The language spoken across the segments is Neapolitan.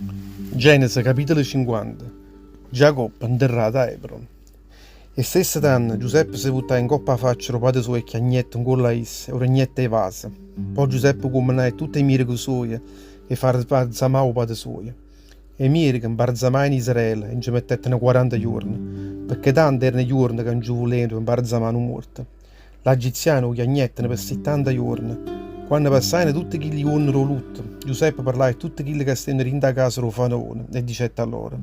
Genesi capitolo 50 Giacobbe 'nterrato a Hebron. E stesse tanno Giuseppe se vuttaje 'ncopp' 'a faccia d' 'o pate suojo e chiagnette 'ncuollo a isso e 'o regnette 'e vase. Po' Giuseppe cummannaje a tutt' 'e miereche suoje 'e fà 'mbarzamà 'o pate suojo. 'E miereche 'mbarzamajeno Israele e nce mettetteno 40 juorne, pecché tante erano 'e juorne ca nce vulevano pe 'mbarzamà nu muorto. L'Agiziane 'o chiagnetteno pe sittanta juorne. Quanno passajeno tutte chilli juorne d' 'o lutto, Giuseppe parlaje a tutte chille ca stevano dint' 'a casa d' 'o faraone e dicette a loro,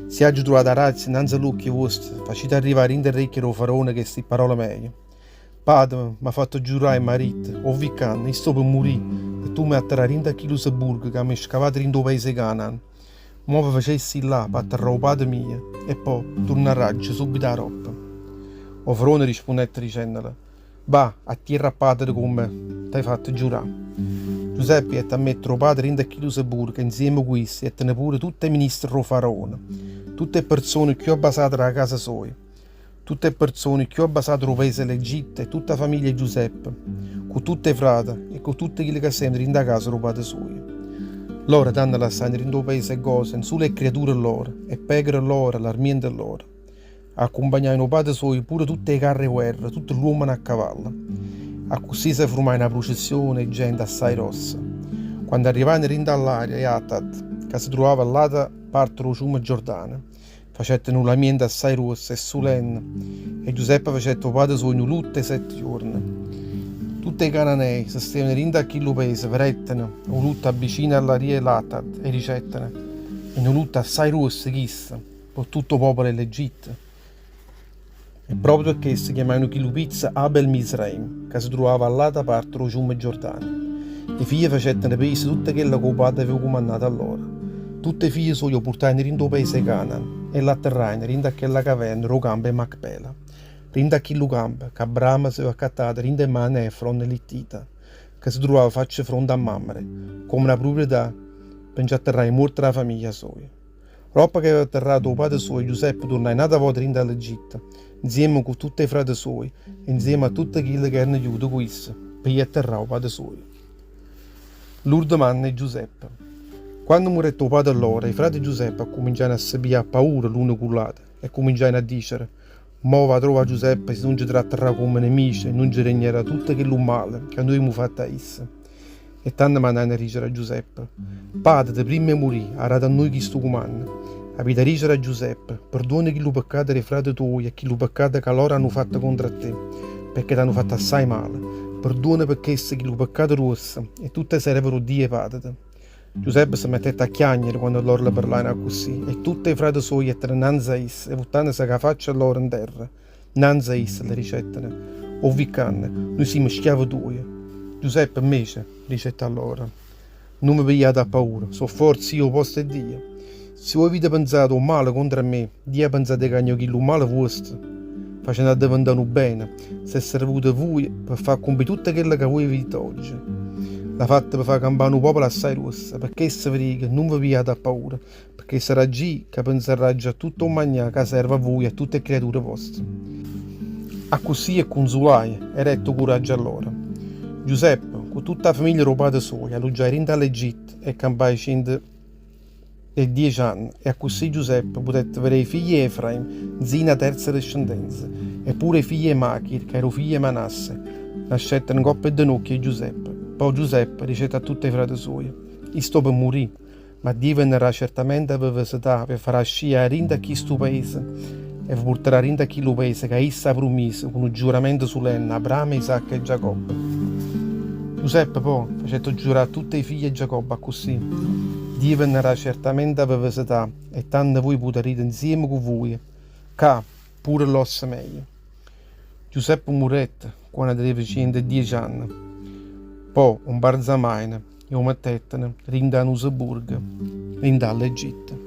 Si aggio truvato 'a grazia 'nnanze a ll'uocchie vuoste, facite arrivà dint' 'e rrecchie d' 'o faraone chesti parole meje. Pàtemo m'ha fatto giurà e m'ha ditto, 'O vi' ccanno, i' sto pe murì e tu m'hê atterrà dint' a chillu sebburgo ca m'hê scavato dint' 'o paese 'e Canaan. Mo ve facesse ì là p'atterrà 'o pate mio e po' turnarraggio subito aroppo. O faraone rispunnette dicennole, Va, attierra a pàtete comme t'hai fatto giurà. Giuseppe jette a mettere 'o pate dint' a chillu sebburco e 'nzieme cu isso jetteno pure tutt' 'e ministre d' 'o faraone, tutt' 'e perzone cchiù abbasate d' 'a casa soja. Tutt' 'e pperzone cchiù abbasate d' 'o paese 'e l'Egitto e tutt' 'a famiglia 'e Giuseppe, cu tutt' 'e frate e cu tutte chille ca stevano dint' 'a casa d' 'o pate sujo. Loro tanno lassajeno dint' 'o paese 'e Gosen sulo 'e ccriature lloro, 'e pecore lloro e l'armiente lloro. Accumpagnajeno 'o pate sujo pure tutt' 'e carre 'e guerra, tutte ll'uommene a cavallo. Accussì se furmaje na prucessione 'e gente assaje grossa. Quando arrivajeno dint' 'a ll'area 'e Atad, ca se truvava all'ata parte d' 'o ciume Giordano, Facette nu lamiento assai ruosso e sulenne e Giuseppe facette 'o pate suojo nu lutto 'e sette juorne. Tutt' 'e Cananei se stevano dint' a chillu paese veretteno 'o lutto abbicino all'aria 'e l'Atad e dicetteno, È nu lutto assai ruosso chisto pe tutto 'o popolo 'e l'Egitto. E proprio pe chesto chiamajeno chillu pizzo Abel Misraim, ca se truvava all'ata parte d' 'o ciumme Giordano. E figlie facetteno pe isso tutto chello ca 'o pate aveva cumannato a loro. Tutt' 'e figlie soje 'o purtajeno dint' 'o paese 'e Canaan e l'atterrajeno dint' a chella caverna d' 'o campo 'e Macpela, dint' a chillu campo ca Abramo s'aveva accattato dint' 'e mane 'e Efron l'Ittita, ca se truvava facce fronte a Mamre, comme na pruprietà pe nce atterrà 'e muorte d' 'a famiglia soja. Roppo che aveva atterrato 'o pate suojo, Giuseppe turnaje n'ata vota dint' 'a l'Egitto, nzieme cu tutt' 'e frate suoje e nzieme a tutte chille che erano jute cu isso pe jì atterrà 'o pate suojo. L'urdemo anno 'e Giuseppe. Quanno murette 'o pate lloro, 'e frate 'e Giuseppe accuminciajeno a se piglià paura l'uno cu l'ate e cuminciajeno a dicere, Mò va trova Giuseppe si nun ce trattarrà comme nemice e nun ce regnerà tutto chellu male ca nuje hemmo fatto a isso. E tanno mannajeno a dicere a Giuseppe, Pàtete, primma 'e murì, ha dato a nuje chistu cumanno, Avite dicere a Giuseppe, Perduona chillu peccato d' 'e frate tuoje e chillu peccato ca loro hanno fatto contro a te, pecché t'hanno fatto assaje male. Perduona pe chesto chillu peccato gruosso e tutt' 'e serve d' 'o Dio 'e pàtete. Giuseppe se mettette a chiagnere quanno loro le parlajeno accussì, e tutt' 'e frate suoje jettero 'nnanze a isso e vuttannose cu 'a faccia lloro 'nterra, 'nnanze a isso le dicetteno, 'O vi' ccanno, nuje simmo schiave tuoje. Giuseppe, 'mmece, dicette a loro, Nun ve pigliate appaura, so' forze io 'o posto 'e Dio? Si voi avite penzato 'o male contro a me, Dio ha penzato 'e cagnà chillu male vuosto, facenno addeventà nu bene, s'è servuto 'e vuje pe fà accumpì tutto chello ca vuje vedite oggi. L'ha fatto pe fà campà nu popolo assai gruosso, pe chesto ve dico, nun ve pigliate appaura, pecché sarraggio io ca penzarraggio a tutto 'o magnà ca serve a vuje e a tutte 'e criature voste. Accussì 'e cunzulaje e dette 'o curaggio a loro. Giuseppe, cu tutta 'a famiglia d' 'o pate suojo, alluggiaje dint' 'a l'Egitto e campaje 110 anne e accussì Giuseppe putette vedé 'e figlie 'e Efraim nzino 'a terza descendenza e pure 'e figlie 'e Machir, ca era 'o figlio 'e Manasse, nascettero 'ncopp' 'e denocchie 'e Giuseppe. Po' Giuseppe dicette a tutte 'e frate suoje, I' sto pe murì. Ma Dio venarrà certamente a ve vesetà, ve farà ascì 'a dint' a chistu paese e ve purtarà dint' a chillu paese ca isso ha prumiso cu nu giuramento sulenne a Abramo, Isacco e Giacobbe. Giuseppe, po', facette giurà a tutt' 'e figlie 'e Giacobbe accussì, Dio venarrà certamente a ve vesetà e tanno vuje putarrite 'nzieme cu vuje, ccà, pure ll'ossa meje. Giuseppe murette quanno teneva 110 anne. Po' 'o 'mbarzamajeno e 'o mettetteno dint' 'a nu seburgo dint' 'a ll'Egitto.